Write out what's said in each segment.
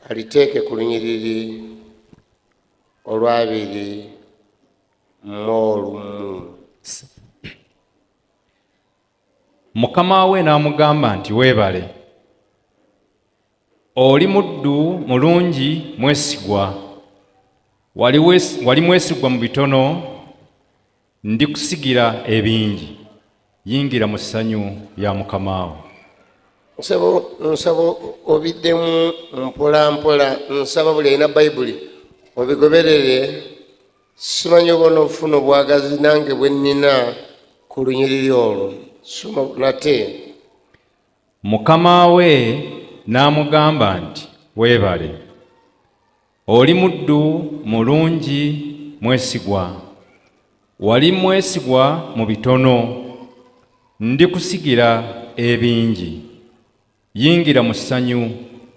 Aliteeke ku lunyiriri olwabiri mu olumu. Mukama we n'amugamba nti, "Weebale, oli muddu mulungi mwesigwa. Wali mwesigwa mu bitono, ndikusigira ebingi. Yingira mu ssanyu lya mukama wo." Nsaba obiddemu mpola mpola. Nsaba buli alina Bayibuli obigoberere. Simanyi oba onoofuna obwagazi nange bwe nnina ku lunyiriri olwo. Soma nate. Mukama we n'amugamba nti, "Weebale, oli muddu mulungi mwesigwa. Wali mwesigwa mu bitono, ndikusigira ebingi. Yingira mu ssanyu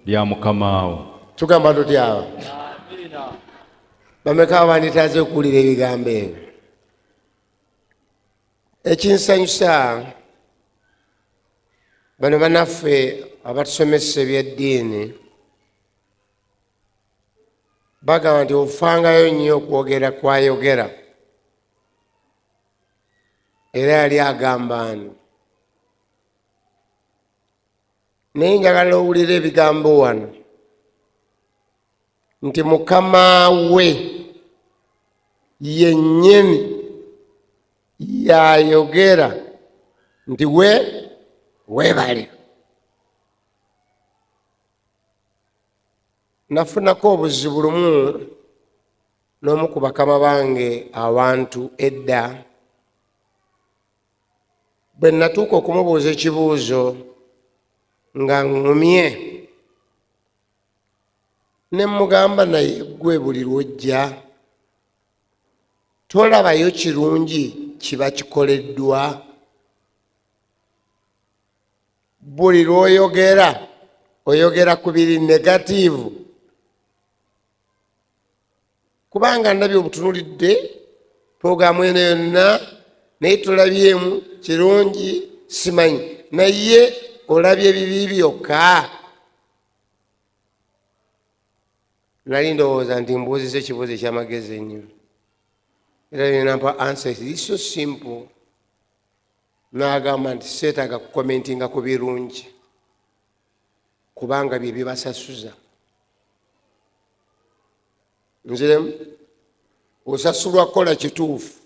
lya mukama wo." Tugamba tutya? Bameka abanditaaze okuwulira ebigambo ebyo? Ekinsanyusa, bano banaffe abatusomesa ebyeddiini bagamba nti ofangayo nnyo okwogera kwayogera, era yali agamba ani? Naye njagala owulira ebigambo wano nti mukama we yennyini yayogera nti we weebale. Nafunako obuzibu lumu n'omu ku bakama bange awantu edda, bwe natuuka okumubuuza ekibuuzo nga ŋŋumye ne mugamba, "Naye gwe buli lwojja tolabayo kirungi kiba kikoleddwa? Buli lw'oyogera oyogera ku biri negative, kubanga ndabye obutunulidde puroguramu eno yonna naye tolabyemu kirungi. Simanyi, naye olabye bibi byokka." Nali ndowooza nti mbuuziza ekibuuzo ekyamagezi ennyo, era nenampa answer is so simple. N'agamba nti, "Seetaaga kucommentinga ku birungi, kubanga bye bibasasuza." Nziremu, osasulwa kukola kituufu.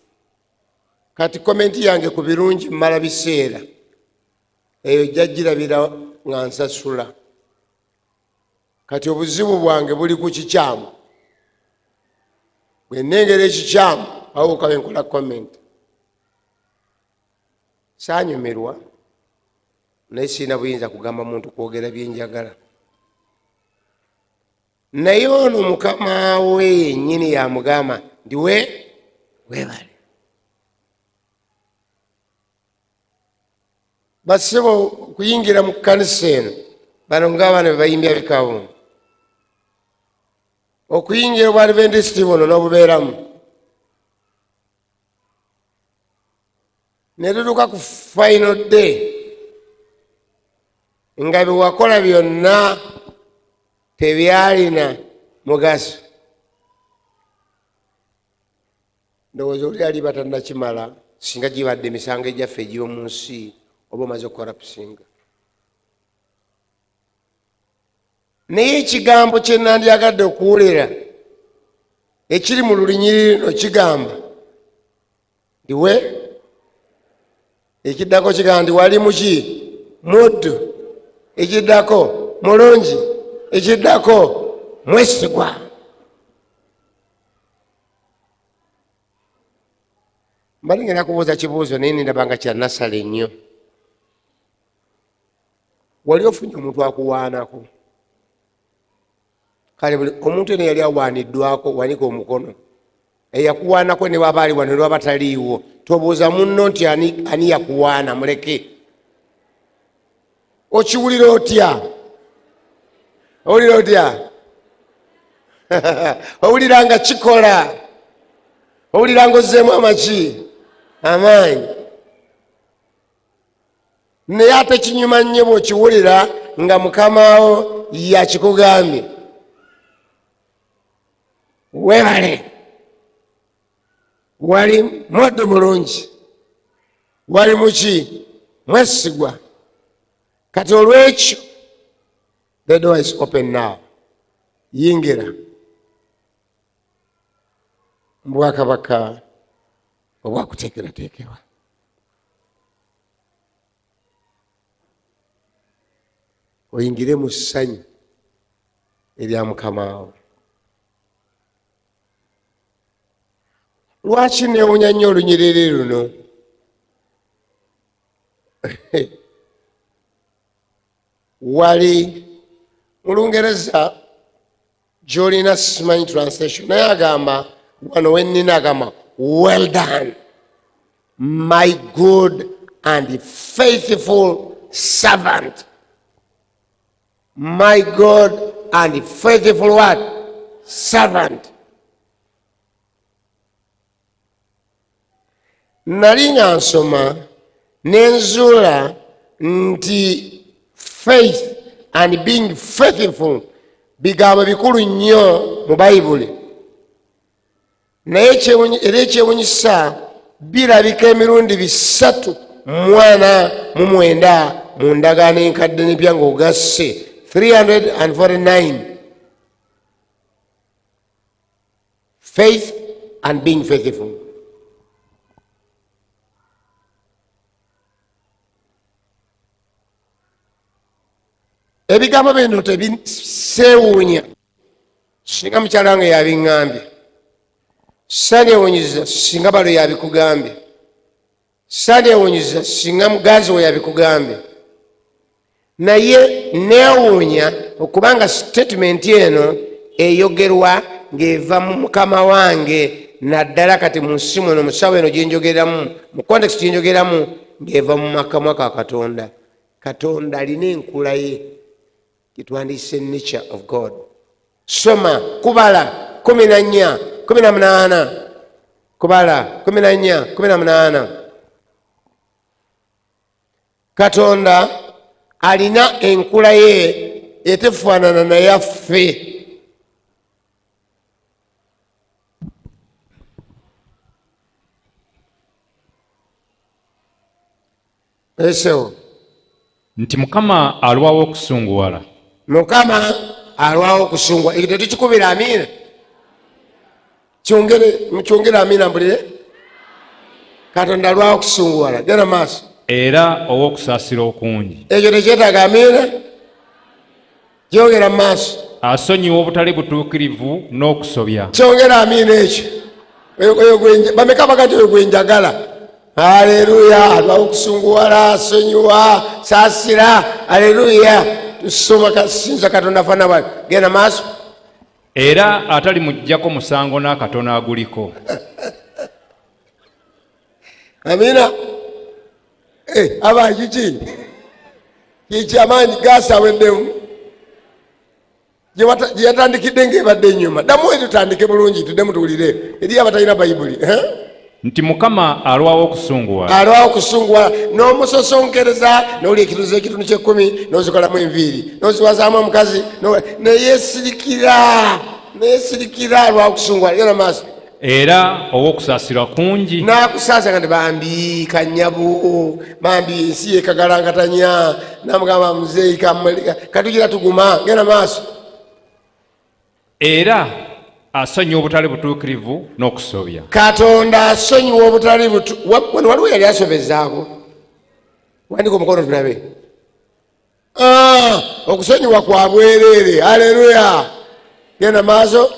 Kati comment yange ku birungi mmala biseera, eyo jjagirabira nga nsasula. Kati obuzibu bwange buli ku kikyamu. Bwe nnengera ekikyamu, awo kabe nkola comment. Saanyumirwa, naye sirina buyinza kugamba muntu kwogera byenjagala. Naye ono mukama we yennyini yamugamba nti we weebale. Basebo, okuyingira mu kkanisa eno, bano ngaabaana be bayimbya bikabu, okuyingira obwadventisiti buno n'obubeeramu ne tutuuka ku final day nga byewakola byonna tebyalina mugaso, ndowooza oli aliba tannakimala. Singa gibadde emisango egyaffe egy'omu nsi, oba omaze okukorapusinga. Naye ekigambo kye nandyagadde okuwulira ekiri mu lulinyiriri no kigamba nti we, ekiddako kigamba nti wali muki? Muddu. Ekiddako mulungi, ekiddako mwesigwa. Mbali ngenda kubuuza kibuuzo, naye nindaba nga kyanasala ennyo. Wali ofunye omuntu akuwaanako? Kale buli omuntu eno yali awaaniddwako, wanika omukono. Eyakuwaanako, ne waba ali wano, newaba taliiwo, tobuuza munno nti ani yakuwaana, muleke. Okiwulira otya? Owulira otya? Owulira nga kikola? Owulira nga ozzeemu amaki, amaanyi? Naye ate kinyuma nnyo bw'okiwulira nga mukamawo yakikugambye. Webale, wali muddu mulungi, wali muki mwesigwa. Kati olwekyo the door is open now, yingira mu bwakabaka obwakuteekerateekerwa. Oyingire mu ssanyu erya mukama wo. Lwaki neewunya nnyo olunyiriri luno? Wali mu Lungereza gy'olina, simanyi translation, naye agamba wano wennina agamba well done my good and faithful servant. My God and faithful what? Servant. Nali nga nsoma ne nzuula nti faith and being faithful bigambo bikulu nnyo mu Bayibuli, naye era ekyewunyisa birabika emirundi 349 mu ndagaano enkadde n'empya ng'ogasse 349. Faith and being faithful. Ebigambo bino tebiseewuunya singa mukyala wange yabiŋŋambye, sandyewunyiza singa balo yabikugambye, sandyewunyiza singa muganzi we yabikugambye, naye neewuunya okubanga sitatimenti eno eyogerwa ng'eva mu mukama wange, naddala kati mu nsi muno, mu ssaawa eno gyenjogeramu, mu context gyenjogeramu, ng'eva mu makamwa ka Katonda. Katonda alina enkula ye gyetwandiise nature of God. Soma Kubala 14:18. Kubala 14:18. Katonda alina enkula ye etefaanana nayaffe. Esewo nti Mukama alwawo okusunguwala. Mukama alwawo okusunguwala. Ekyo tetukikubira amiina? Kyongere amiina mpulire. Katonda alwawo okusunguwala. Genda maaso. Era ow'okusaasira okungi. Ekyo tekyetaaga amiina? Kyongera mu maaso. Asonyiwa obutali butuukirivu n'okusobya. Kyongera amiina ekyo. Bameka baga nti oyo gwenjagala? Aleluya. Alwawo okusunguwala, asonyiwa, saasira. Aleluya. Tusoma kasinza Katonda fana bwayo. Genda maaso. Era atali muggyako musango n'akatono aguliko. Amiina. Aba kiki kiki amaanyi gasaweddemu gye yatandikidde ng'ebadde ennyuma. Ddamu tutandike bulungi, tuddemu tuwulire eri abatalina Bayibuli. Nti Mukama alwawo okusunguwala. Alwawo okusunguwala n'omusosonkereza n'olya ekitundu ekitundu ky'ekkumi n'ozikolamu enviiri n'oziwazaamu omukazi neyesirikira neyesirikira alwawo okusunguwala. Genda maaso. Era ow'okusaasirwa kungi. N'akusaasa nga nti bambi kanyabu, bambi ensi yekagalangatanya, namugamba muzeeyi katugira tuguma. Genda maaso. Era asonyiwa obutali butuukirivu n'okusobya. Katonda asonyiwa obutali wano waliwo yali asobezaako? Wandika omukono tulabe. Okusonyiwa kwa bwereere. Haleluya. Genda maaso.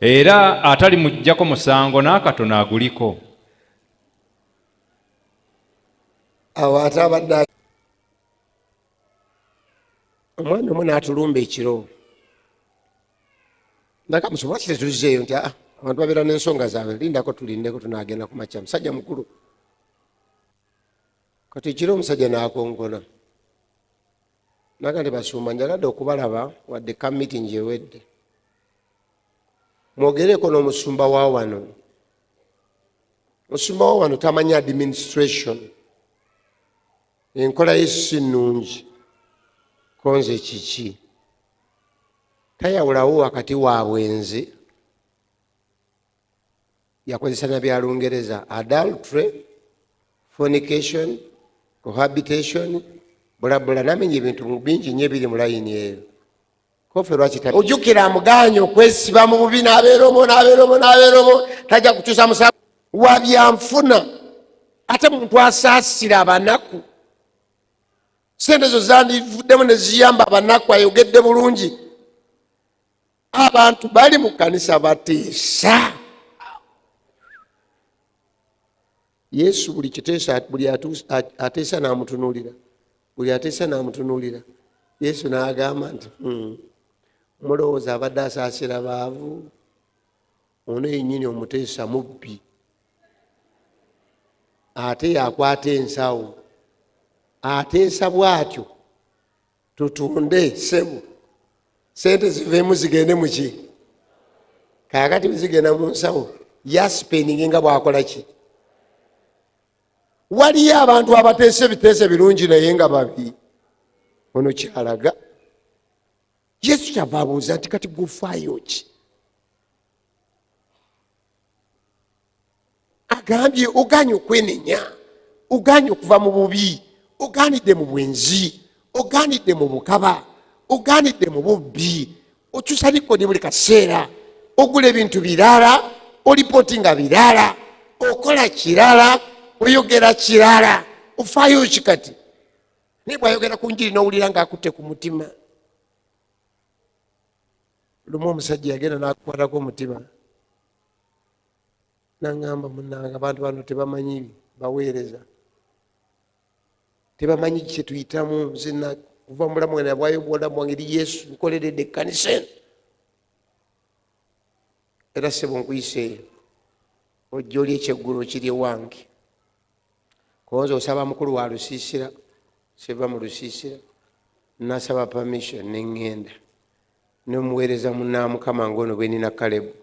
Era atali muggyako musango n'akatono aguliko. Awo ate abadde omwami omu n'atulumba ekiro, nakamusoba lwaki tetuzzeeyo, nti abantu babeera n'ensonga zaabwe, lindako tulindeko tunaagenda ku makya. Musajja mukulu. Kati ekiro omusajja n'akonkona naga nti basumba, njagadde okubalaba wadde ka meeting ewedde, mwogereko n'omusumba wa wano. Musumba wa wano tamanyi administration, enkola ye si nnungi, konze kiki tayawulawo wakati wa bwenzi. Yakozesa na bya Lungereza, adultery, fornication, cohabitation, bulabula, namenya ebintu bingi nnyo ebiri mu layini eyo. Kofe lwaki ojjukira amuganye okwesiba mu bubi n'abeera omwo n'abeera omwo n'abeera omwo, tajja kukyusa musango wa byanfuna, ate muntu asaasira abanaku. Sente ezo zandivuddemu ne ziyamba abanaku. Ayogedde bulungi. Abantu bali mu kanisa bateesa. Yesu buli kiteesa, buli ateesa n'amutunuulira, buli ateesa n'amutunuulira. Yesu n'agamba nti, mulowooza abadde asaasira baavu? Ono yennyini omuteesa mubbi, ate yakwata ensawo, ateesa bw'atyo, tutunde sebo, sente ziveemu zigende muki. Kaakati bwe zigenda mu nsawo, yasipendinge nga bw'akola ki. Waliyo abantu abateesa ebiteeso ebirungi naye nga babi. Ono kyalaga Yesu kyava abuuza nti, kati gufaayo ki? Agambye oganye okwenenya, oganye okuva mu bubi, oganidde mu bwenzi, oganidde mu bukaba, oganidde mu bubbi, okyusa likodi buli kaseera, ogula ebintu birala, olipoti nga birala, okola kirala, oyogera kirala, ofaayo ki kati? Naye bwayogera ku njiri n'owulira ng'akutte ku mutima. Lumu omusajja yagenda n'akukwatako omutima n'aŋŋamba, munnange, abantu bano tebamanyi baweereza, tebamanyi kye tuyitamu. Nze kuva mu bulamu bwange nabwayo obulamu bwange eri Yesu, nkoleredde ekkanisa eno. Era ssebo nkuyiseeyo ojja oli ekyeggulo kiri ewange. Konza osaba mukulu wa lusiisira, siva mu lusiisira, nasaba permission neŋŋenda nomuweereza munaamukama ngaono bwenina Kalebu.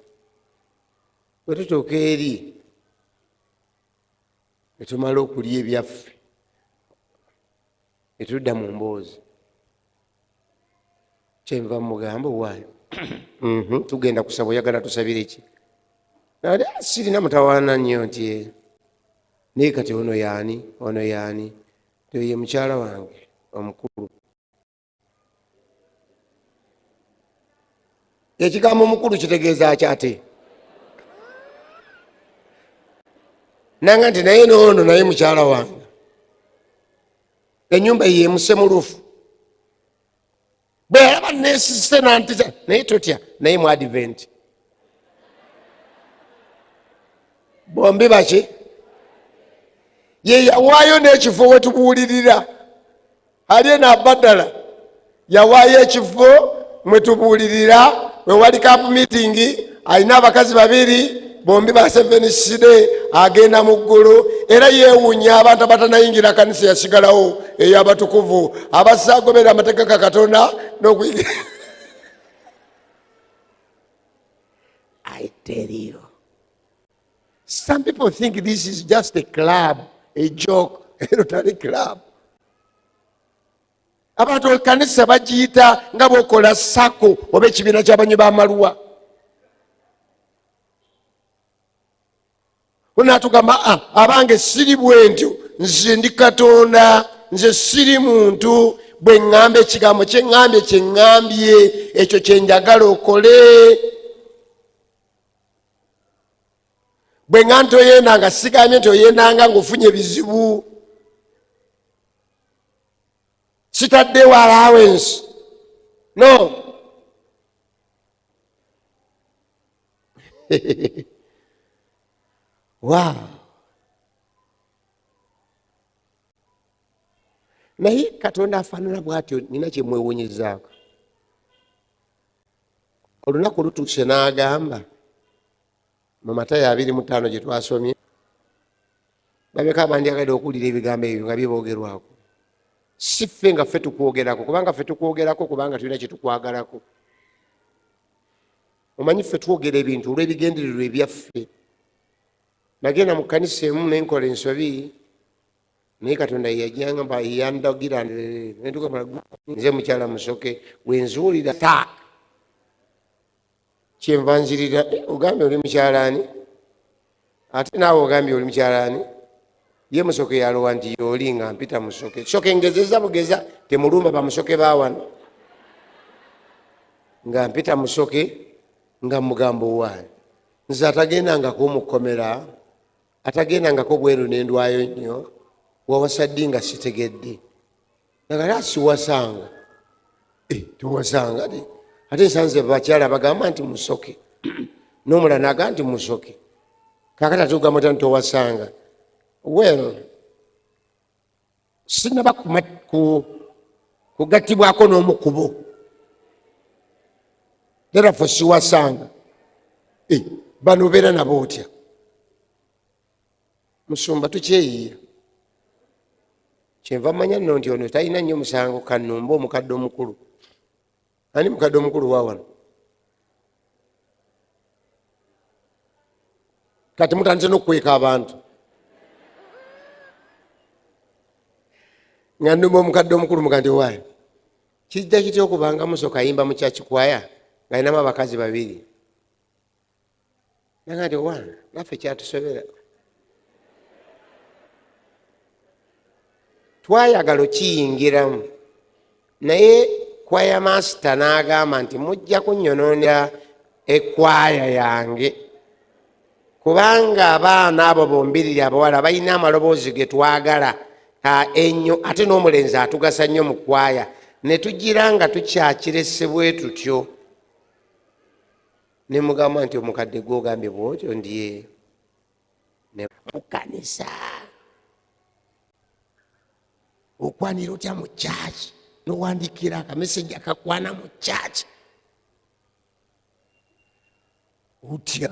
Bwe tutuuka eri ne tumala okulya ebyaffe ne tudda mu mboozi, kyenva mugamba, owaayo tugenda kusaba, oyagala tusabire ki? Nali sirina mutawaana nnyo nti naye kati ono yaani, ono yaani? Ye mukyala wange omukulu. Ekigambo omukulu kitegeeza ki ate? Nanga nti naye noono naye mukyala wange, enyumba yemuse mulufu. Bwe yalaba nesise nantiza, naye totya, naye mu Advent bombi baki ye yawaayo n'ekifo wetubuulirira ali eno abadala, yawaayo ekifo mwetubuulirira wewali camp meeting. Alina abakazi babiri, bombi ba Seventh Day, agenda mu ggulu. Era yeewuunya abantu abatanayingira kanisa yasigalawo ey'abatukuvu abasagobera amateeka ga Katonda n'okuyiga. I tell you, some people think this is just a club, a joke, a Rotary club. Abantu ekanisa bagiyita nga bwokola SACCO oba ekibiina ky'abanywi b'amaluwa. Onatugamba, ah, abange siri bwe ntyo, nze ndi Katonda, nze siri muntu. Bwe ŋŋamba ekigambo kyeŋŋambye, kyeŋŋambye ekyo kyenjagala okole. Bwe ŋŋa nti oyendanga, sigambye nti oyendanga ng'ofunye ebizibu, sitaddewo allowance, no. Wow. Naye Katonda afaanana bw'atyo, nina kyemwewunyizaako. Olunaku lutuuse n'agamba mu Matayo 25 gye twasomye, babeka abandyagadde okuwulira ebigambo ebyo nga biboogerwako, si ffe nga ffe tukwogerako, kubanga ffe tukwogerako kubanga tulina kye tukwagalako. Omanyi ffe twogera ebintu olw'ebigendererwa ebyaffe. Nagenda mu kkanisa emu nenkola ensobi, naye Katonda yeyajangamba yandagira nze mukyala musoke wenzuulira ta kyenva nzirira. Ogambye oli mukyalaani? Ate naawe ogambye oli mukyalaani ye Musoke yalowa nti yooli nga mpita Musoke. Soke ngezeza bugeza, temulumba bamusoke bawano. Nga mpita Musoke nga mugamba owaani, nze atagendangako mukomera, atagendangako bweru nendwayo nnyo, wawasa ddi nga sitegedde? Nagala siwasanga. Tewasanga ti ate nsanze bakyala bagamba nti Musoke, n'omulala naga nti Musoke, kakati ate ogamba otya nti towasanga? Well, sinaba kugattibwako n'omukubo, therefore siwasanga. Bano obeera nabo otya? Musumba, tukyeyiya. Kyenva manya nno nti ono talina nnyo musango. Kanumba omukadde omukulu. Ani mukadde omukulu wa wano? Kati mutandise n'okukweka abantu. Nga nnumba omukadde omukulu, muga nti owaayo kijja kitya okubanga Musoka ayimba mu church choir ng'alinamu abakazi babiri? Naga nti owange naffe kyatusobera, twayagala okiyingiramu, naye choir master n'agamba nti mujja kunyonoonera ekwaya yange, kubanga abaana abo bombiriri abawala balina amaloboozi ge twagala ennyo, ate n'omulenzi atugasa nnyo mu kwaya. Ne tugira nga tukyakirese bwe tutyo. Ne mugamba nti omukadde gwogambye bwotyo ndiye ne mukanisa okwanira otya mu church nowandikira akameseji akakwana mu church otya?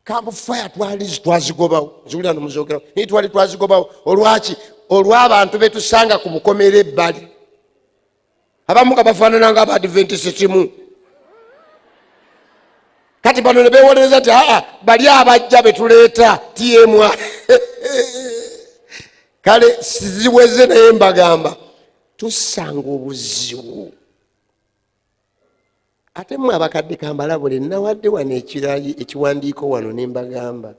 Camp Fire twali twazigobawo, nziwulira nomuzogerawo, naye twali twazigobawo. Olwaki? Olw'abantu betusanga ku bukomera ebbali, abamu nga bafaanana nga abadventisitimu. Kati bano ne bewolereza nti aa, bali abajja betuleeta tmwa. Kale siziweze, naye mbagamba tusanga obuzibu. Ate mmwe abakadde kambalabule. Nawadde wano ekiwandiiko wano ne mbagamba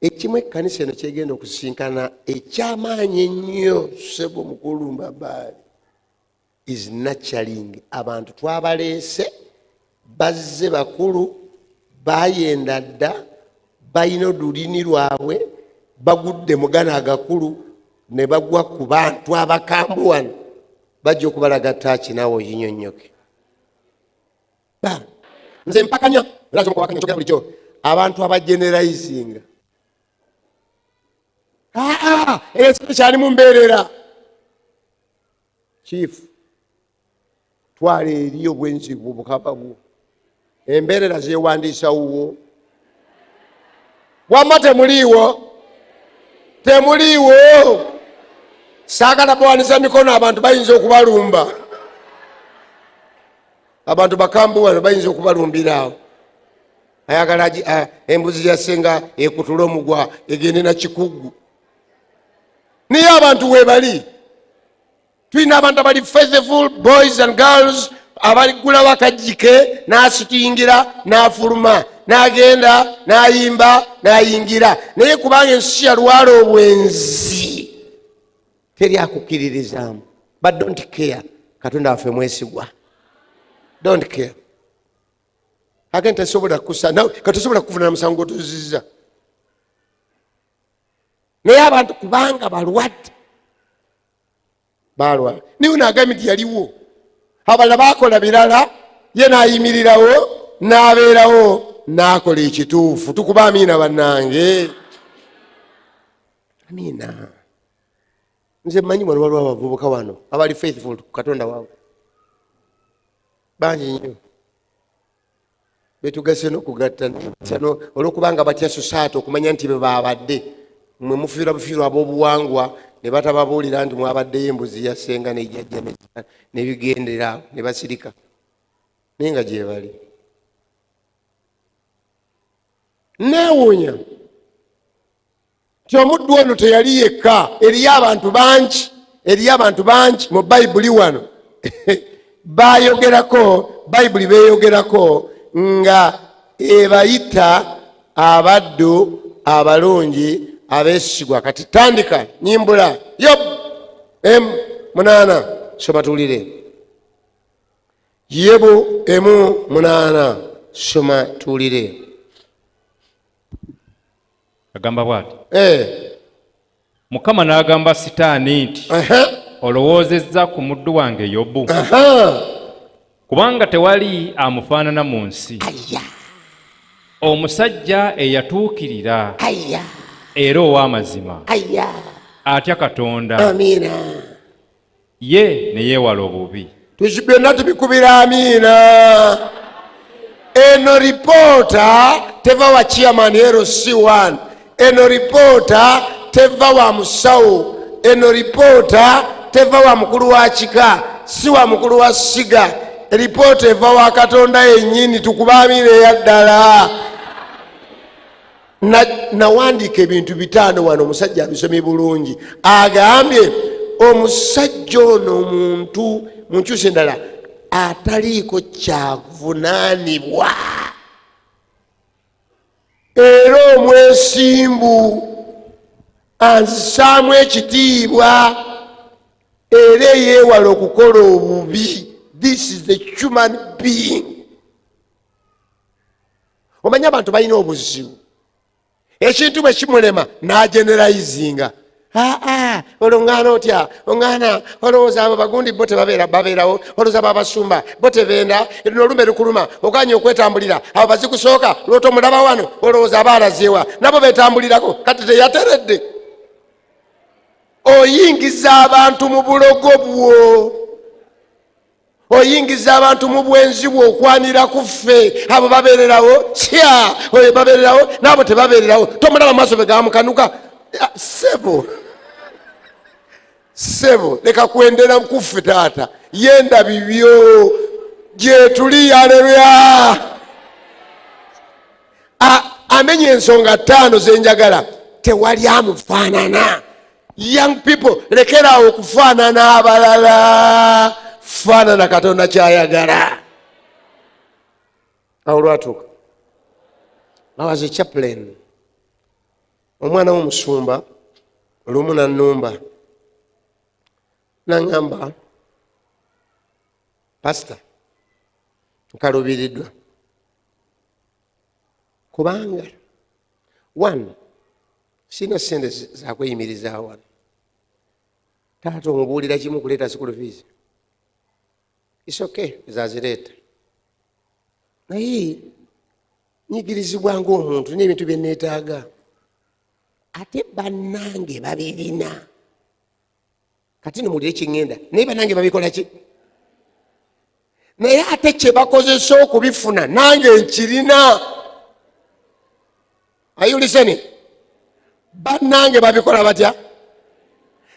ekimu ekkanisa eno kyegenda okusinkana ekyamaanyi ennyo, sebo mukulu Mbabaali, is nurturing. Abantu twabaleese, bazze bakulu, bayenda dda, balina olulimi lwabwe, bagudde mugana agakulu ne bagwa ku bantu abakambwe wano, bajja okubalaga taaki naawe oyinyonnyoke. Nze mpakanya era nze njogera bulijjo abantu abageneralizinga. Aa, ensi tekyalimu mbeerera. Chief, twala eri obwenzi bwo, bukaba bwo. Embeerera zewandiisa wuwo, wamma temuliiwo, temuliiwo. Saagala bawanisa mikono, abantu bayinza okubalumba. Abantu bakambu wano bayinza okubalumbira awo. Ayagala embuzi ya senga ekutule omugwa egende na kikuggu, naye abantu webali. Tulina abantu abali faithful boys and girls abaligulawo akajjike n'asituyingira n'afuluma n'agenda n'ayimba n'ayingira, naye kubanga ensi yalwala obwenzi, teri akukkiririzaamu. But don't care, Katonda waffe mwesigwa. Don't care, ate tesobola kusa katosobola kukuvunana musango gwotuziza, naye abantu kubanga balwadde balwala. Niwe nagambye nti yaliwo abalala bakola birala, ye nayimirirawo n'abeerawo n'akola ekituufu. Tukuba amiina bannange, amiina. Nze mmanyi wano waliwo abavubuka wano abali faithful ku Katonda waabwe, bangi nnyo betugase n'okugatta olwokubanga batya society okumanya nti bebabadde mwe mufiirwa bufiirwa ab'obuwangwa ne batababuulira nti mwabaddeyo embuzi ya ssenga nejjajja nebigendera ne basirika, naye nga gyebali. Neewuunya nti omuddu ono teyali yekka, eriyo abantu bangi, eriyo abantu bangi mu Bayibuli wano bayogerako, Bayibuli beeyogerako nga Ebayita abaddu abalungi abeesigwa. Kati tandika nyimbula Yobu 1:8, soma tuwulire. Yobu 1:8, soma tuwulire. Agamba bw'ati. Mukama n'agamba Sitaani nti, Olowoozezza ku muddu wange Yobu? Kubanga tewali amufaanana mu nsi. Omusajja eyatuukirira era ow'amazima, atya Katonda, Amiina. ye ne yeewala obubi. Byonna tubikubira amiina. Eno ripoota teva wa chairman LC1, eno ripoota teva wa musawo, eno ripoota teva wa mukulu wa kika, si wa mukulu wa ssiga. Ripoota eva wa Katonda yennyini. Tukuba amiina eya ddala. Nawandiika ebintu 5 wano, omusajja abisomye bulungi. Agambye omusajja ono omuntu mu nkyusa endala ataliiko kyavunaanibwa era omwesimbu, anzisaamu ekitiibwa, era eyeewala okukola obubi. This is the human being. Omanyi abantu balina obuzibu, ekintu bwe kimulema n'ageneralizinga. Aa, olwo ŋŋaana otya? Oŋŋaana olowooza abo bagundi bo tebabeera babeerawo, olowooza babasumba bo tebenda, luno olumbe lukuluma oganye okwetambulira, abo bazikusooka lwotomulaba wano, olowooza aba alazeewa? Nabo betambulirako. Kati teyateredde, oyingiza abantu mu bulogo bwo, oyingiza abantu mu bwenzi bwe, okwanira ku ffe. Abo babeererawo kya oyo babeererawo, n'abo tebabeererawo. Tomulaba maaso be gamukanuka. Ah, sebo, sebo, leka kwendera kuffe. Taata yenda bibyo gyetuli. Aleluya. Amenya ensonga ttaano zenjagala. Tewali amufaanana. Young people, lekeraawo okufaanana abalala, faanana Katonda kyayagala. Awo lwatuuka, I was a chaplain. Omwana w'omusumba olumu nanumba naŋŋamba, "Pasita, nkalubiriddwa kubanga one, sirina sente zakweyimirizaawo wano. Taata omubuulira kimu, kuleeta school fees. Is okay, zazireeta, naye nyigirizibwa ngaomuntu n'ebintu bye neetaaga, ate bannange babirina. Kati nomuwulire kiŋŋenda, naye bannange babikola ki? Naye ate kye bakozesa okubifuna nange nkirina." Are you listening? Bannange babikola batya?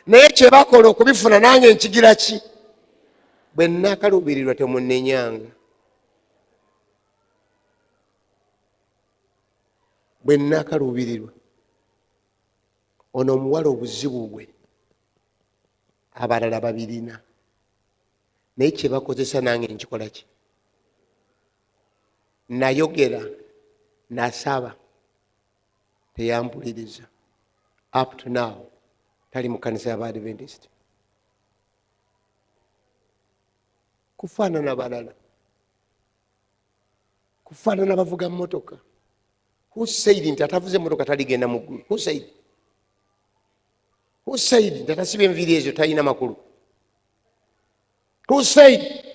Naye kye bakola okubifuna nange nkigira ki? Bwe nakaluubirirwa temunnenyanga, bwe nakaluubirirwa. Ono omuwala obuzibu bwe abalala babirina, naye kye bakozesa nange nkikola ki? Nayogera, nasaba, teyampuliriza. Up to now tali mu kanisa y'Abaadventist. Kufaanana balala, kufaanana bavuga motoka. Who said nti atavuze emotoka taligenda mu ggulu? Who said? Who said nti atasiba enviiri ezo talina makulu? Who said?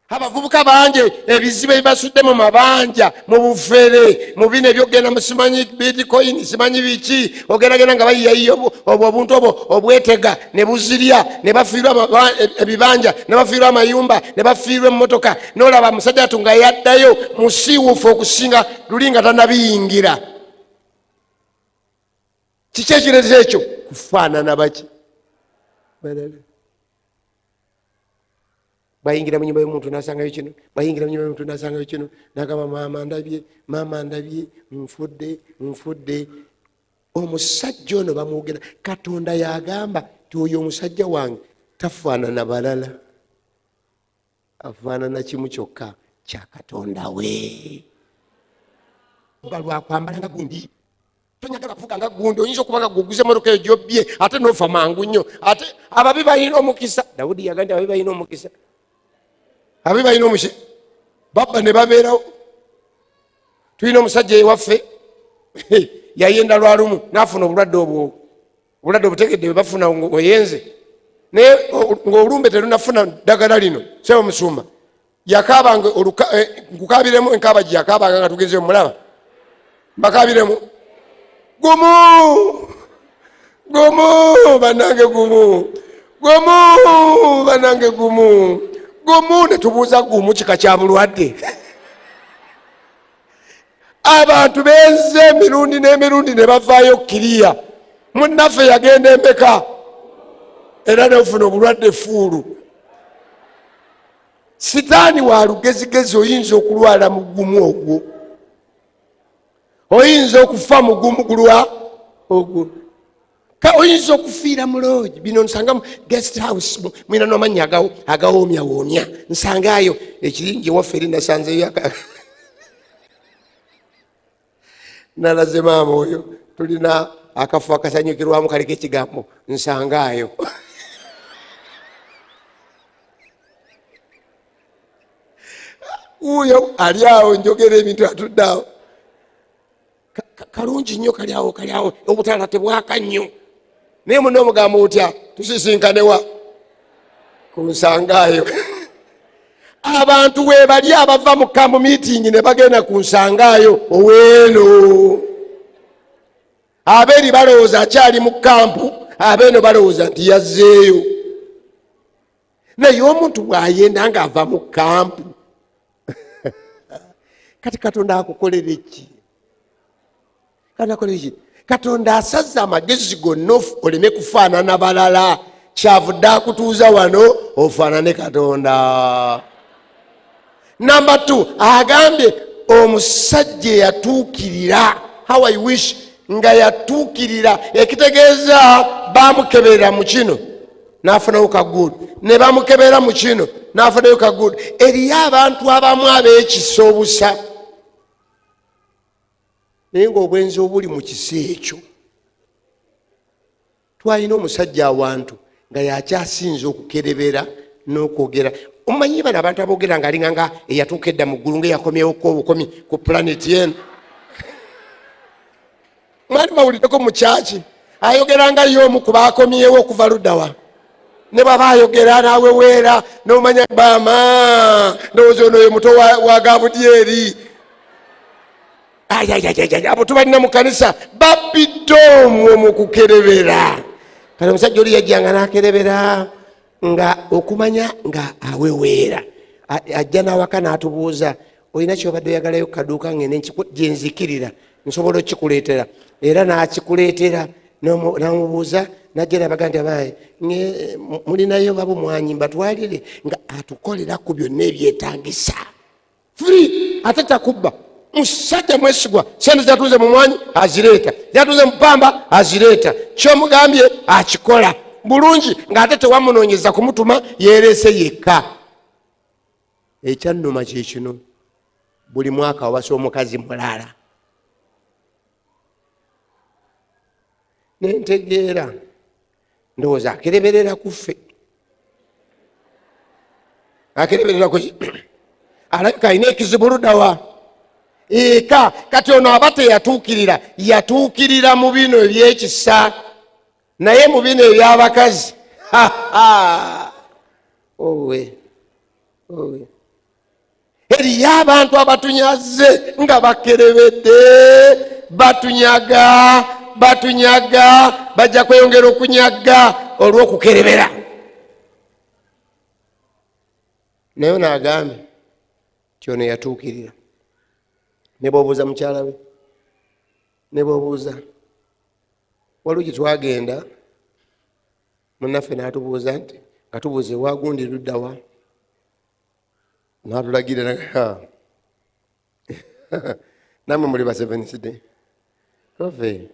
Abavubuka bangi ebizibu ebibasudde mu mabanja, mu bufere, mu bino ebyokugenda mu simanyi bitcoin, simanyi biki, ogendagenda nga bayiyayiya obwo obuntu obwo obwetega ne buzirya, ne bafiirwa ebibanja, ne bafiirwa amayumba, ne bafiirwa emmotoka. Nolaba musajja atu nga yaddayo musiiwuufu okusinga luli nga tanabiyingira. Kiki ekireetera ekyo? Kufaanana baki? Balala. Bayingira mu nyumba y'omuntu nasangayo kino, bayingira mu nyumba y'omuntu nasangayo kino, nagamba, "Maama ndabye, maama ndabye, nfudde, nfudde." Omusajja ono bamwogera, Katonda yagamba ti oyo omusajja wange tafaanana balala, afaanana kimu kyokka kya Katonda we. Babba lwakwambala nga gundi, tonyagala kuvuga nga gundi. Oyinza okuba nga guguze emotoka eyo gyobbye ate nofa mangu nnyo. Ate ababi balina omukisa. Dawudi yaga nti ababi balina omukisa, ababi balina omukisa, babba ne babeerawo. Tulina omusajja ewaffe yayenda lwalumu n'afuna obulwadde obwo, obulwadde obutegedde bwe bafuna oyenze naye ng'olumbe terunafuna ddagala lino. Sebo musumba yakaabanga, nkukabiremu enkaaba gye yakaabanga nga tugenze mulaba, mbakabiremu gumu gumu, bannange gumu gumu, bannange gumu gumu. Ne tubuuza gumu kika kya bulwadde. Abantu benze emirundi n'emirundi ne bavaayo kiriya. Munnaffe yagenda embeka era nofuna obulwadde fuulu. Sitaani wa lugezigezi, oyinza okulwala mu gumu ogwo, oyinza okufa mu gumu gulwa ogwo, oyinza okufiira mu lodge. Bino nsanga mu guest house, mwina n'amannya agawoomyawoomya, nsangayo ekiringi ewaffe eri nasanzeyo. Nalaze maama oyo, tulina akafo akasanyukirwamu kaliko ekigambo nsangaayo. Wuuyo ali awo, njogera ebintu atudde awo. Kalungi nnyo, kali awo, kali awo, obutala tebwaka nnyo. Naye muna omugamba otya? Tusisinkanewa ku nsangaayo. Abantu webali abava mu camp meeting ne bagenda ku nsangaayo oweeno. Abeeri balowooza akyali mu camp, abeeno balowooza nti yazzeeyo. Naye omuntu bw'ayenda ng'ava mu camp, kati Katonda akukolera eki? Katonda akolera ki? Katonda asaze amagezi gonna oleme kufaanana balala. Kyavudde akutuuza wano ofaanane Katonda. Number 2, agambye omusajja eyatuukirira. How I wish nga yatuukirira, ekitegeeza bamukebera mu kino n'afunayo kaguudu, ne bamukebera mu kino n'afunayo kaguudu. Eriyo abantu abamu ab'ekisa obusa, naye ng'obwenzi obuli mu kisa ekyo. Twalina omusajja awantu nga yakyasinza okukerebera n'okwogera. Omanyi bano abantu aboogera ng'alinga nga eyatuuka edda mu ggulu, nga eyakomyewoko obukomi ku planeti eno. Mwali bawuliddeko mu kyaki ayogera nga ye omu ku baakomyewo okuva luddawa? Ne bwaba ayogera n'aweweera n'omanya baama, ndowooza ono ye muto wa Gabudyeri. Ayayayaya, abo tubalina mu kanisa, babidde omwo mu kukerebera. Kale omusajja oli yajjanga n'akerebera nga okumanya nga aweweera. Ajja n'awaka n'atubuuza, olina kyobadde oyagalayo kaduuka ngende gyenzikirira nsobola okikuleetera? Era n'akikuleetera, n'omubuuza, najja nabaga nti abaye mulinayo babumwanyi mbatwalire, nga atukolera ku byonna ebyetagisa free, ate takubba. Musajja mwesigwa, sente zatunze mu mwanyi azireeta, zatunze mu pamba azireeta, kyomugambye akikola bulungi, ng'ate tewamunoonyeza kumutuma, yeerese yekka. Ekyannuma kyekino, buli mwaka awasa omukazi mulala. Nentegeera, ndowooza akereberera ku ffe, akereberera ku alabika alina ekizibu luddawa eka. Kati ono aba teyatuukirira, yatuukirira mu bino ebyekisa, naye mu bino ebyabakazi, owe owe. Eriyo abantu abatunyaze nga bakerebedde, batunyaga, batunyaga, bajja kweyongera okunyaga olw'okukerebera. Naye ono agambye nti ono yatuukirira. Ne bwobuuza mukyala we, ne bwobuuza, waliwo gye twagenda munnaffe n'atubuuza nti nga tubuuza ewagundi luddawa, n'atulagira, nammwe muli ba Seventh Day Kofe.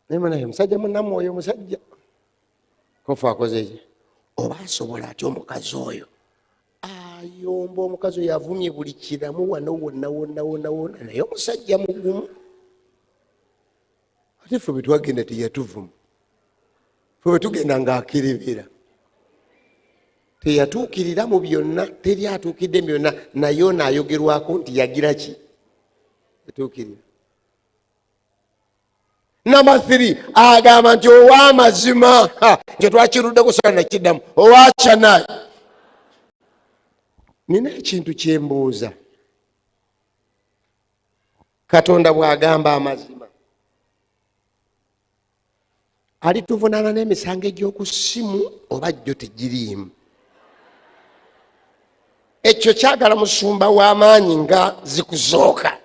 Naye munaye omusajja munnammwe oyo omusajja Kofe akoze ki? Oba asobola atya omukazi oyo? Ayomba omukazi oyo avumye buli kiramu wano wonna wonna wonna wonna, naye omusajja mugumu. Ate ffe bwe twagenda teyatuvuma, ffe bwe tugenda ng'akerebera teyatuukirira mu byonna, teri atuukidde mu byonna, naye ono ayogerwako nti yagira ki? Yatuukirira. Namba 3 agamba nti ow'amazima, nti twakiruddeko sala nakiddamu owakyanayi. Nina ekintu kyembuuza, Katonda bw'agamba amazima alituvunaana n'emisango egy'oku ssimu oba jjo tegiriimu? Ekyo kyagala musumba w'amaanyi nga zikuzooka,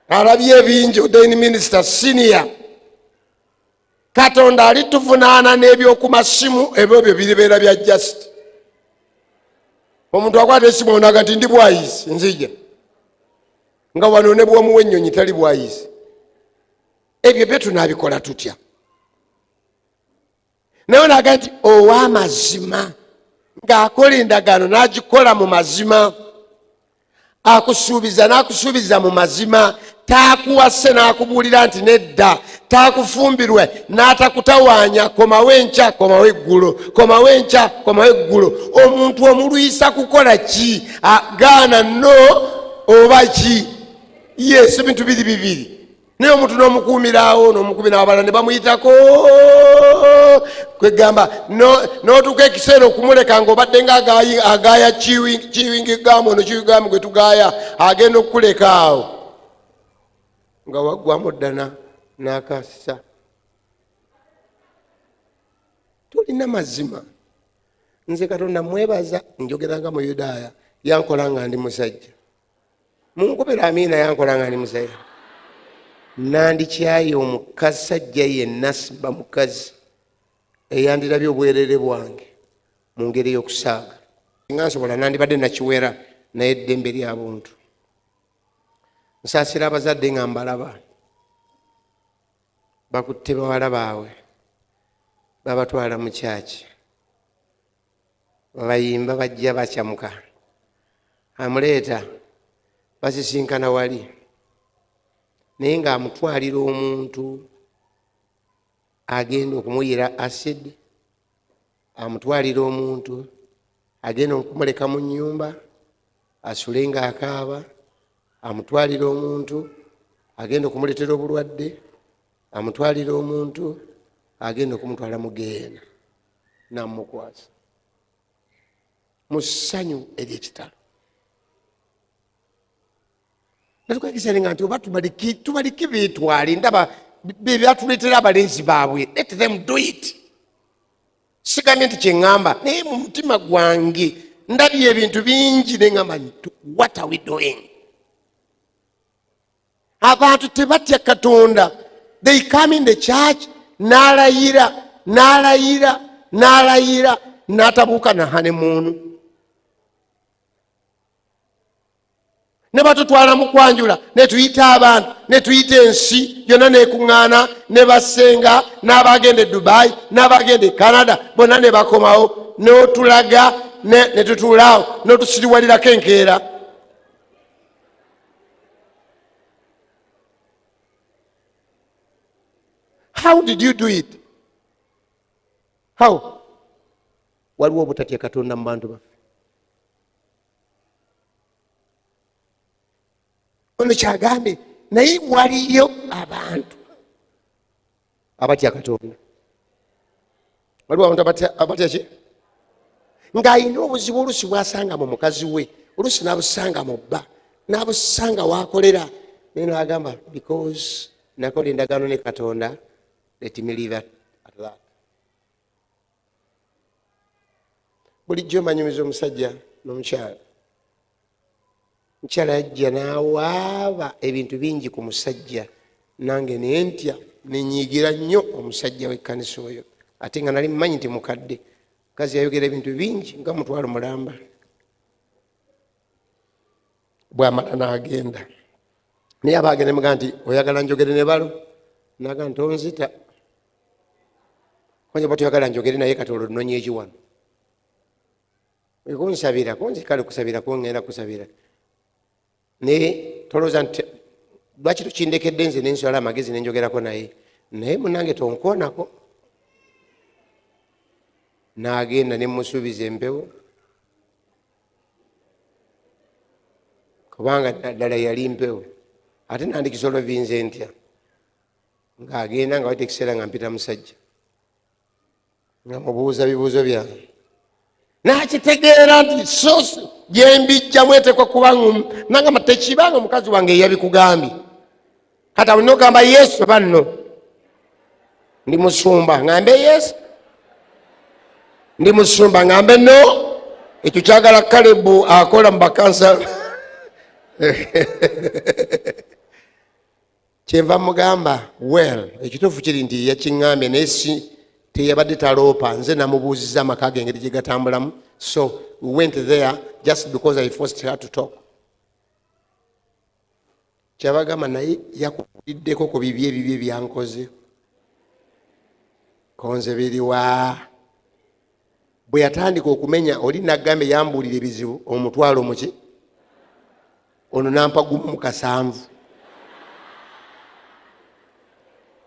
alabye ebingi, ordained minister senior. Katonda alituvunaana n'ebyokumasimu ebyo byo biribeera bya just omuntu akwata esimu onaga nti ndi bwayisi nzija, nga wano ne bwomuwa ennyonyi tali bwayisi. Ebyo byo tunaabikola tutya? Naye onaga nti ow'amazima ng'akola endagaano n'agikola mu mazima, akusuubiza n'akusuubiza mu mazima, taakuwase n'akubuulira nti nedda, taakufumbirwe n'atakutawaanya, komawo enkya, komawo eggulo, komawo enkya, komawo eggulo. Omuntu omulwisa kukola ki? Gaana no oba ki? Yes, ebintu biri bibiri, naye omuntu n'omukuumiraawo n'omukuumira abalala ne bamuyitako, kwegamba n'otuuka ekiseera okumuleka ng'obadde nga agaaya kiwingi gaamu ono kiwingi gwe tugaaya, agenda okukuleka awo nga waggwamu ddana n'akasa. Tolina mazima. Nze Katonda mwebaza, njogera nga Muyudaaya, yankola nga ndi musajja. Munkubira amiina. Yankola nga ndi musajja, nandikyaye omukasajja yenna siba mukazi eyandirabye obwerere bwange mu ngeri y'okusaaga. Nga nsobola nandibadde nakiwera, naye eddembe lya buntu. Nsaasira abazadde nga mbalaba bakutte bawala baabwe, babatwala mu kyaki, babayimba, bajja bakyamuka, amuleeta basisinkana wali, naye ng'amutwalira omuntu agenda okumuyira acid, amutwalira omuntu agenda okumuleka mu nnyumba asule ng'akaaba, amutwalira omuntu agenda okumuleetera obulwadde, amutwalira omuntu agenda okumutwala mu geena namukwasa mu ssanyu ery'ekitalo. Natukakisaninga nti oba tubalike beetwale, ndaba bebyatuleetera abalenzi baabwe, let them do it. Sigambye nti kyeŋŋamba, naye mu mutima gwange ndabye ebintu bingi neŋŋamba nti what are we doing? Abantu tebatya Katonda. They come in the church, n'alayira n'alayira n'alayira n'atabuuka na honeymoon, ne batutwala mu kwanjula, ne tuyita abantu, ne tuyita ensi yonna nekuŋŋaana, ne basenga n'abagenda e Dubai n'abagenda e Canada bonna ne bakomawo, n'otulaga ne tutuulaawo n'otusiriwalirako enkeera. How did you do it? How? Waliwo obutatya Katonda mu bantu baffe. Ono kyagambye, naye waliyo abantu abatya Katonda. Waliwo abantu abatya ki? Ng'alina obuzibu olusi bwasanga mu mukazi we, olusi n'abusanga mu bba, n'abusanga wakolera, naye n'agamba, because nakola endagaano ne Katonda, let me leave at that. Bulijjo manyumiza omusajja n'omukyala. Mukyala yajja n'awaaba ebintu bingi ku musajja, nange nentya, nenyiigira nnyo omusajja w'ekkanisa oyo, ate nga nali mumanyi nti mukadde. Mukazi yayogera ebintu bingi nga mutwalo mulamba. Bwamala n'agenda, naye aba agenda mugaa nti oyagala njogere ne balo, naga nti onzita kwanja, oba toyagala njogere naye, kati olwo nnonye eki wano? Kunsabira kunze kale kusabira kungenda kusabira, naye tolowooza nti lwaki tokindekedde nze nenswala amagezi nenjogerako naye, naye munange tonkoonako. N'agenda ne musuubiza empewo, kubanga ddala yali mpewo. Ate nandikisolovinze ntya ng'agenda nga wayita ekiseera nga mpita musajja nga mubuuza bibuuzo byange, n'akitegeera nti so gyembijjamu etekwa kuba ngumu. Nagamba tekibanga omukazi wange eyabikugambye. Kati awo nogamba yesu banno ndi musumba, ngambe yesu ndi musumba, ngambe no ekyo kyagala Kalebu akola mu bakansa. Kyenva mugamba, well, ekituufu kiri nti yakiŋŋambye, naye si teyabadde taloopa. Nze namubuuziza amaka ge engeri gye gatambulamu, so we went there just because I forced her to talk. Kyabagamba naye yakuliddeko ku bibi ebibye byankoze konze biriwa. Bwe yatandika okumenya oli nagambye yambuulira ebizibu omutwalo muki, ono nampa gumu mu kasanvu.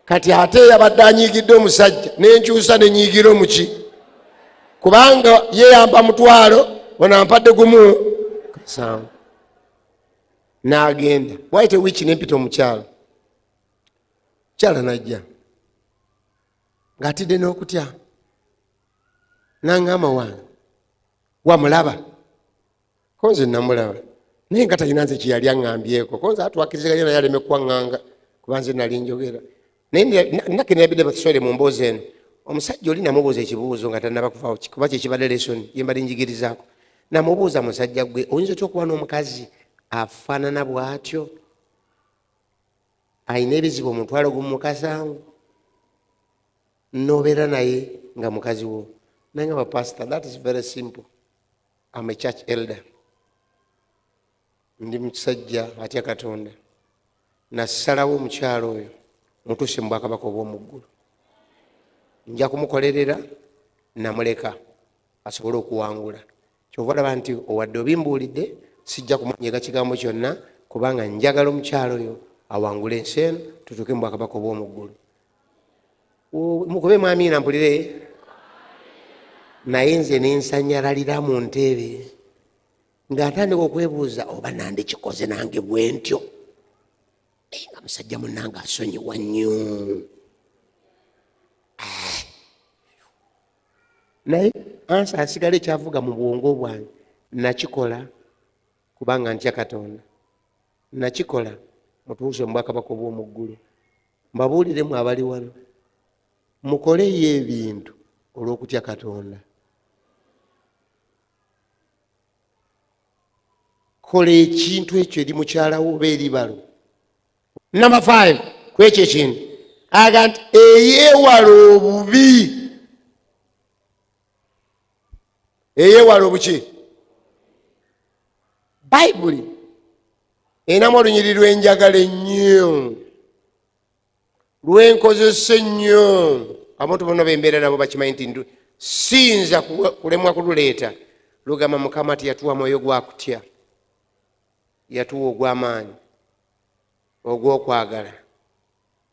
Kati ate yabadde anyiigidde omusajja, nenkyusa nenyiigira omuki, kubanga ye yampa mutwalo, ono ampadde gumu kasanvu. N'agenda waite wiiki nempita omukyalo, mukyala najja ng'atidde n'okutya, nangamba wange wamulaba? Konze namulaba, naye nga talina nze kyeyali aŋŋambyeko. Konze atwakiriziganya naye aleme kuwaŋŋanga, kuba nze nali njogera naye. Nake neyabidde basore mu mboozi eno. Omusajja oli namubuuza ekibuuzo nga tanaba kuvaawo, kuba kyekibadde lesson yembadde njigirizaako. Namubuuza, musajja gwe oyinza otya okuba n'omukazi afaanana bw'atyo, alina ebizibu omutwalo gumu mukasanvu, nobeera naye nga mukazi wo? Nangamba, pastor, that is very simple. I'm a church elder, ndi musajja atya Katonda. Nasalawo omukyalo oyo mutuuse mu bwakabaka obw'omuggulu, nja kumukolerera, namuleka asobole okuwangula. Kyova olaba nti owadde obimbuulidde, sijja kumunyega kigambo kyonna, kubanga njagala omukyalo oyo awangule ensi eno, tutuuke mu bwakabaka obw'omuggulu. Mukube mwamiina mpulire. Naye nze nensanyalalira mu ntebe nga ntandika okwebuuza oba nandikikoze nange bwe ntyo, naye nga musajja munange asonyiwa nnyo. Naye ansa asigala ekyavuga mu bwongo bwange, nakikola kubanga ntya Katonda, nakikola mutuuse mu bwakabaka obw'omu ggulu. Mbabuuliremu abali wano, mukoleyo ebintu olw'okutya Katonda. Kola ekintu ekyo eri mukyalawo oba eri balo. Number 5, kwekyo ekintu aga nti eyeewala obubi, eyeewala obuki. Bayibuli erinamu olunyiri lw'enjagala ennyo lwenkozesa ennyo. Abantu bonna bembeera nabo bakimanyi nti siyinza kulemwa kululeeta. Lugamba Mukama teyatuwa mwoyo gwa kutya, yatuwa ogw'amaanyi, ogw'okwagala.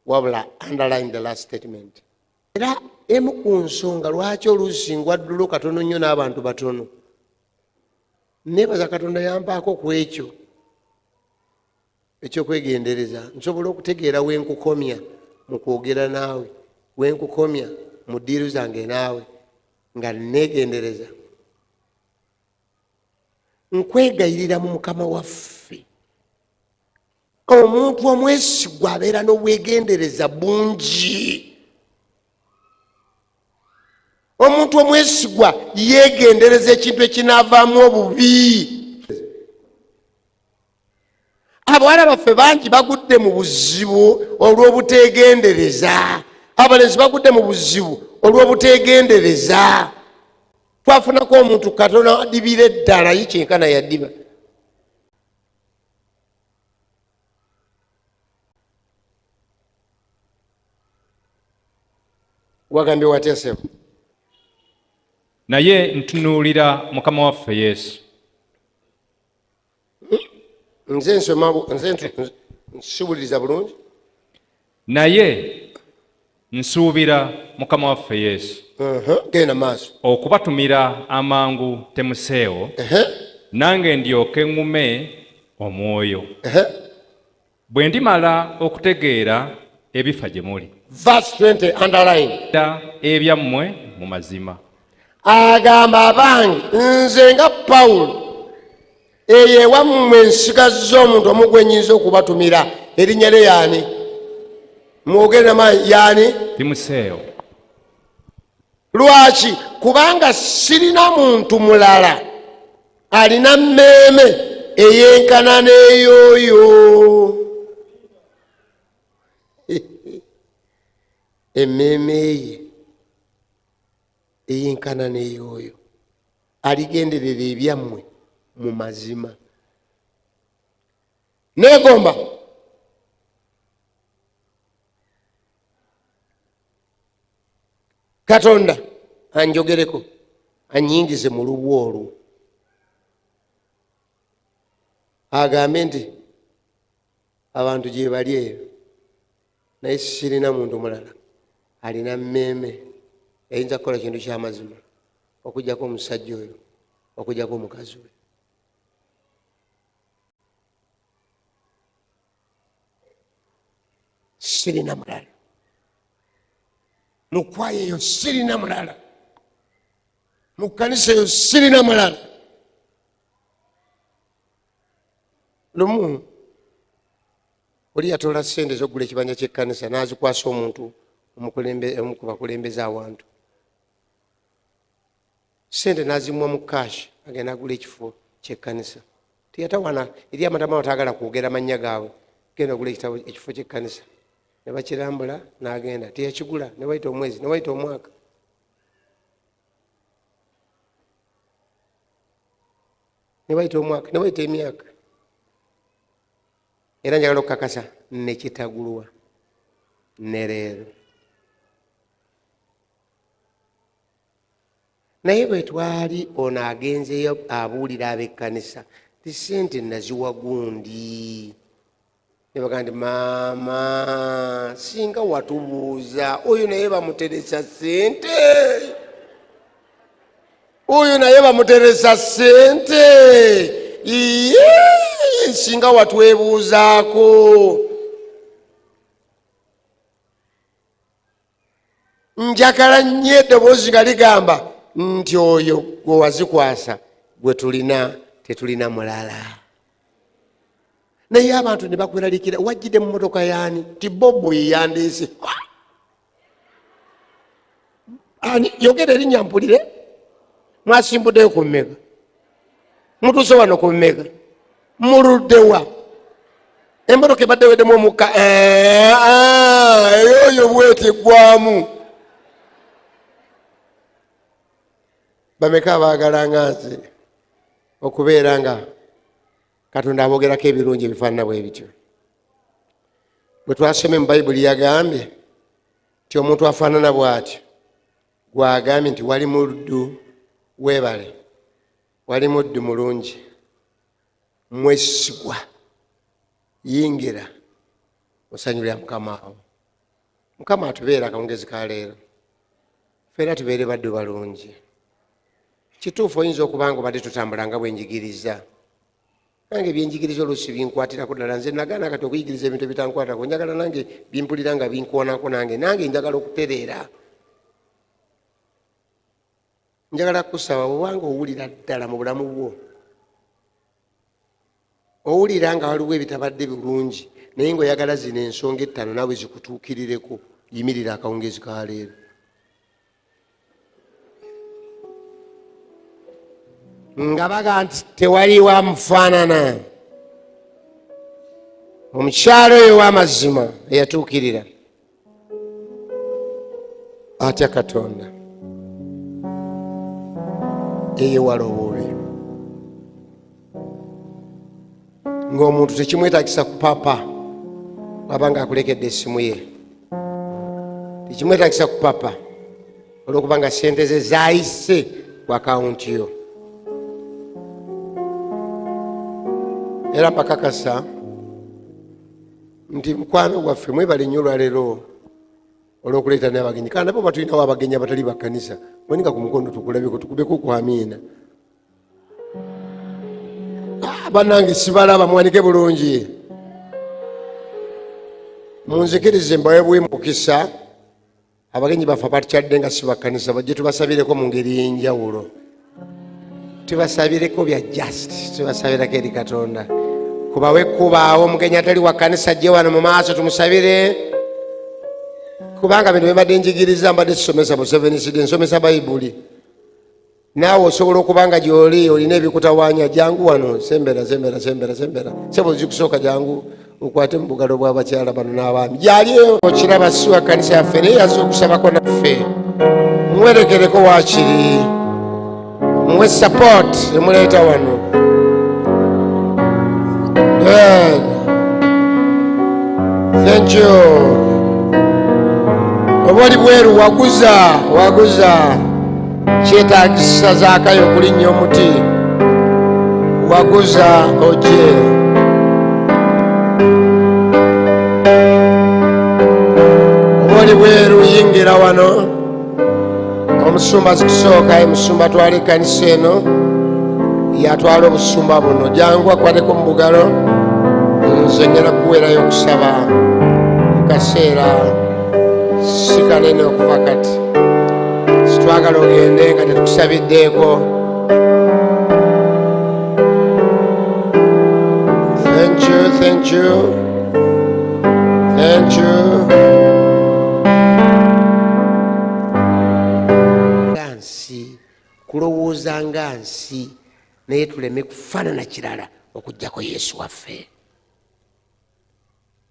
Wabula underline the last statement. Era emu ku nsonga lwaki oluusi ngwaddulo katono nnyo n'abantu batono, neebaza Katonda yampaako ku ekyo ekyokwegendereza. Nsobola okutegeera wenkukomya mu kwogera naawe, wenkukomya mu ddiiru zange naawe, nga neegendereza. Nkwegayirira mu Mukama waffe, omuntu omwesigwa abeera n'obwegendereza bungi. Omuntu omwesigwa yeegendereza ekintu ekinaavaamu obubi. Abawala baffe bangi bagudde mu buzibu olw'obuteegendereza, abalenzi bagudde mu buzibu olw'obuteegendereza. Twafunako omuntu katono adibira eddala ye kyenkana yadiba. Wagambye watya sebo? Naye ntunuulira Mukama waffe Yesu. Nze nsoma nze nsiwuliriza bulungi. Naye nsuubira Mukama waffe Yesu. Genda maaso. Okubatumira amangu Temuseewo, nange ndyoke ŋŋume omwoyo. Bwe ndimala okutegeera ebifa gye muli. Verse 20 underline. Ebyammwe mu mazima. Agamba abange nze nga Pawulo eyo ewammwe nsigazza omuntu omu gwe nnyinza okubatumira erinnya lye yaani? Mwogere namaanyi yaani? Timoseewo. Lwaki? Kubanga sirina muntu mulala alina mmeeme eyenkana n'eyooyo. Emmeeme ye eyenkana n'eyooyo aligenderera ebyammwe mu mazima. Neegomba Katonda anjogereko anyingize mu lubu olwo, agambe nti abantu gyebali eyo, naye sirina muntu mulala alina mmeeme eyinza kukola kintu kyamazima okujjako omusajja oyo, okujjako omukazi we. Sirina mulala mu kwaya eyo, sirina mulala mu kkanisa eyo, sirina mulala. Lumu oli yatoola ssente ez'okugula ekibanja ky'ekkanisa n'azikwasa omuntu omu ku bakulembeze awantu, ssente n'azimuwa mu kaashi agenda agula ekifo ky'ekkanisa. Teyatawana eri amatama batagala kwogera mannya gaabwe, genda ogula ekitabo ekifo ky'ekkanisa, ne bakirambula n'agenda. Teyakigula, ne wayita omwezi, ne wayita omwaka, ne wayita omwaka, ne wayita emyaka, era njagala okukakasa nekitagulwa ne leero. Naye bwe twali ono agenzeyo abuulira ab'ekkanisa ti ssente naziwa gundi, ne bagamba nti maama singa watubuuza, oyo naye bamuteresa ssente, oyo naye bamuteresa ssente, iye singa watwebuuzaako. Njagala nnyo eddoboozi nga ligamba nti oyo gwe wazikwasa gwe tulina, tetulina mulala. Naye abantu ne bakweralikira, wajjidde mu motoka yaani? Ti bobo ye yandeese. Ani? Yogera erinnya mpulire. Mwasimbuddeyo ku mmeka? Mutuuse wano ku mmeka? Muluddewa? Emmotoka ebadde eweddemu omukka eyoyo bweteggwamu. Bameka abaagala nga nze okubeera nga Katonda aboogerako ebirungi ebifaanana bwe bityo? Bwe twasomye mu Bayibuli yagambye nti omuntu afaanana bw'atyo gwagambye nti wali muddu weebale, wali muddu mulungi mwesigwa, yingira mu ssanyu lya Mukama wo. Mukama atubeere akawungezi ka leero, ffenna tubeere baddu balungi. Kituufu oyinza okuba nga obadde totambula nga bwe njigiriza. Nange byenjigiriza oluusi binkwatirako ddala. Nze nagaana kati okuyigiriza ebintu ebitankwatako. Njagala nange bimpulira nga binkoonako, nange njagala okutereera. Njagala kusaba bw'obanga owulira ddala mu bulamu bwo, owulira nga waliwo ebitabadde bulungi, naye ng'oyagala zino ensonga ettano naawe zikutuukirireko, yimirira akawungeezi ka leero. Nga baga nti tewaliwo amufaanana, omukyalo oyo ow'amazima eyatuukirira atya Katonda, eyewala obubi, ng'omuntu tekimwetagisa kupapa waba nga akulekedde essimu ye, tekimwetagisa kupapa olwokuba nga sente ze zayise. Ku akawunti yo. Era mbakakasa nti mukwano gwaffe, mwebale nnyo olwaleero olw'okuleeta n'abagenyi. Kandi nabo batulinawo abagenyi abatali bakkanisa. Wanika ku mukono tukulabeko, tukubeko ku amiina. Ah, bannange sibalaba, muwanike bulungi. Munzikirize mbawe bwe mukisa abagenyi baffe abatukyadde nga si bakkanisa bajje tubasabireko mu ngeri y'enjawulo. Tubasabireko bya just tubasabirako eri Katonda kubawe kubaawo. Omugenyi atali wa kkanisa ajje wano mu maaso tumusabire, kubanga bino byembadde njigiriza, mbadde sisomesa Museveni, side nsomesa Bayibuli. Naawe osobola okuba nga gyoli olina ebikutawaanya, jangu wano, sembera, sembera, sembera, sembera, sebo zikusooka, jangu okwate mu bugalo bw'abakyala bano n'abaami. Gyali okiraba, si wa kkanisa yaffe, naye yazze okusabako naffe. Muwerekereko waakiri, muwe support emuleeta wano. Good. Thank you. Oba oli bweru, waguza, waguza. Kyetagisa Zaakayo okulinnya omuti. Waguza oje. Oba oli bweru, yingira wano. Omusumba zikusooka, omusumba atwala ekkanisa eno, yatwala obusumba buno. Jangu akwateko mu bugalo. Nze ngenda kuweerayo okusaba mu kaseera si kanene okuva kati. Sitwagala ogende nga tetukusabiddeeko. Thank you, thank you, thank you. Nga nsi kulowooza nga nsi, naye tuleme kufaanana kirala okugjako Yesu waffe.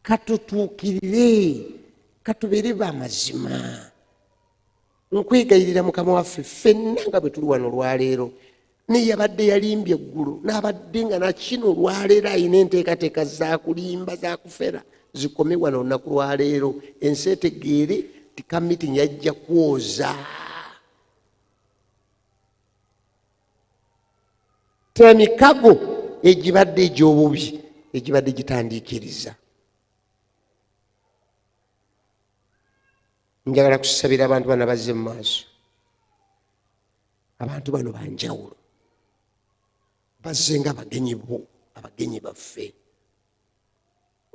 Katutuukirire, katubeere bamazima. Nkwegayirira Mukama waffe, ffenna nga bwe tuli wano olwaleero, naye yabadde yalimbye eggulu n'abadde nga nakino olwaleero alina enteekateeka zakulimba zakufera, zikome wano olunaku lwaleero, ensi etegeere ti ka meeting yajja kwoza temikago egibadde egy'obubi egibadde gitandiikiriza. Njagala kusabira abantu bano abazze mu maaso. Abantu bano banjawulo, bazze nga abagenyi bo, abagenyi baffe.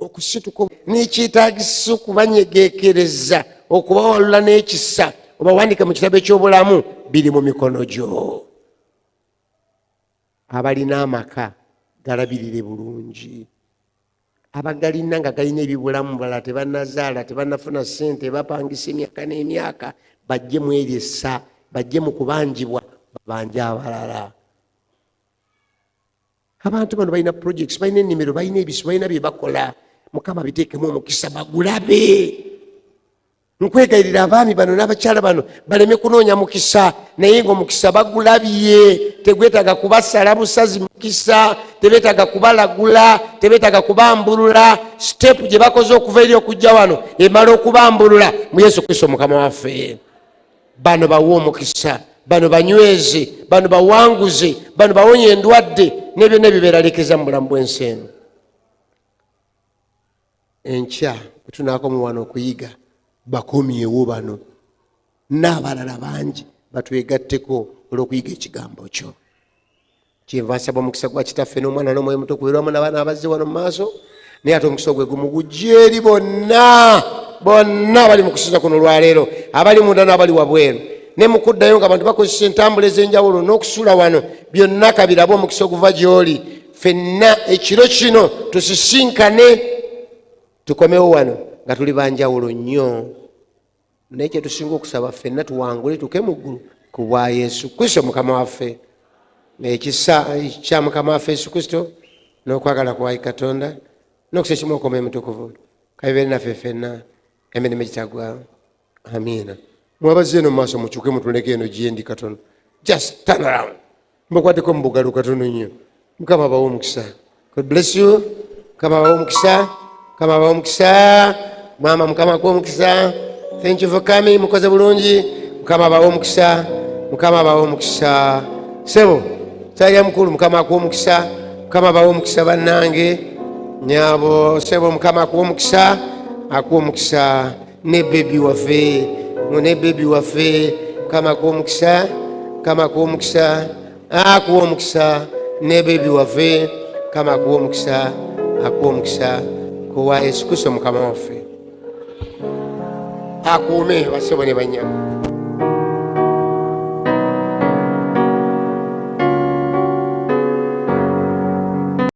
Okusituka nekyetagisa okubanyegekereza, okubawalula n'ekisa, obawandike mu kitabo eky'obulamu, biri mu mikono gyo. Abalina amaka galabirire bulungi, abagalina nga galina ebibulamu, balala tebanazaala, tebanafuna ssente, bapangisa emyaka n'emyaka, bajje mu eryo essa, bajje mu kubanjibwa, babanje abalala. Abantu bano balina projects, balina ennimiro, balina ebisu, balina bye bakola. Mukama biteekemu omukisa, bagulabe. Nkwegayirira abaami bano n'abakyala bano baleme kunoonya mukisa, naye ngaomukisa bagulabye. Tegwetaaga kubasala busazi mukisa, tebeetaaga kubalagula, tebeetaaga kubambulula. Step gye bakoze okuva eri okujja wano emala okubambulula mu Yesu Kristo Mukama waffe. Bano bawe omukisa, bano banyweze, bano bawanguze, bano bawonye endwadde n'ebyonna ebibeeralekeza mu bulamu bw'ensi eno. Enkya bwetunaakoma wano okuyiga, bakomyewo bano n'abalala bangi batwegatteko olw'okuyiga ekigambo kyo. Kyenva nsaba omukisa gwa Kitaffe n'Omwana n'Omwoyo Muto kubeerwamu n'abaana abazze wano mu maaso, naye ate omukisa ogwe gumu gujja eri bonna bonna abali mu kusinza kuno olwaleero, abali munda n'abali wabweru, ne mu kuddayo nga abantu bakozesa entambula ez'enjawulo n'okusula wano. Byonna kabirabe omukisa oguva gy'oli. Ffenna ekiro kino tusisinkane, tukomewo wano nga tuli banjawulo nnyo, naye kyetusinga okusaba, ffenna tuwangule tuke mu ggulu ku bwa Yesu Kristo Mukama waffe. Ekisa kya Mukama waffe Yesu Kristo n'okwagala kwa Katonda n'okusa ekimu okw'Omwoyo Mutukuvu kabibeere naffe ffenna emirimu egitaggwawo. Amiina. Mwabazze eno mu maaso, mukyuke mutuleko eno gyendi katono. Just turn around, mbakwateko mu bugalo katono nnyo. Mukama abawe omukisa. God bless you. Mukama abawe omukisa, Mukama abawe omukisa. Maama, Mukama akuwe omukisa. Thank you for coming. Mukoze bulungi. Mukama abawe omukisa. Mukama abawe omukisa. Sebo salya mukulu, Mukama akuwa omukisa. Mukama abawe omukisa bannange. Nyabo sebo, Mukama akuwa omukisa, akuwa omukisa. Ne bebi waffe, ne bebi waffe, Mukama akuwa omukisa, Mukama akuwa omukisa, akuwa omukisa. Ne bebi waffe, Mukama akuwa omukisa, akuwa omukisa kuwa Yesu Kristo Mukama waffe. Akuume basebo ne banyabo.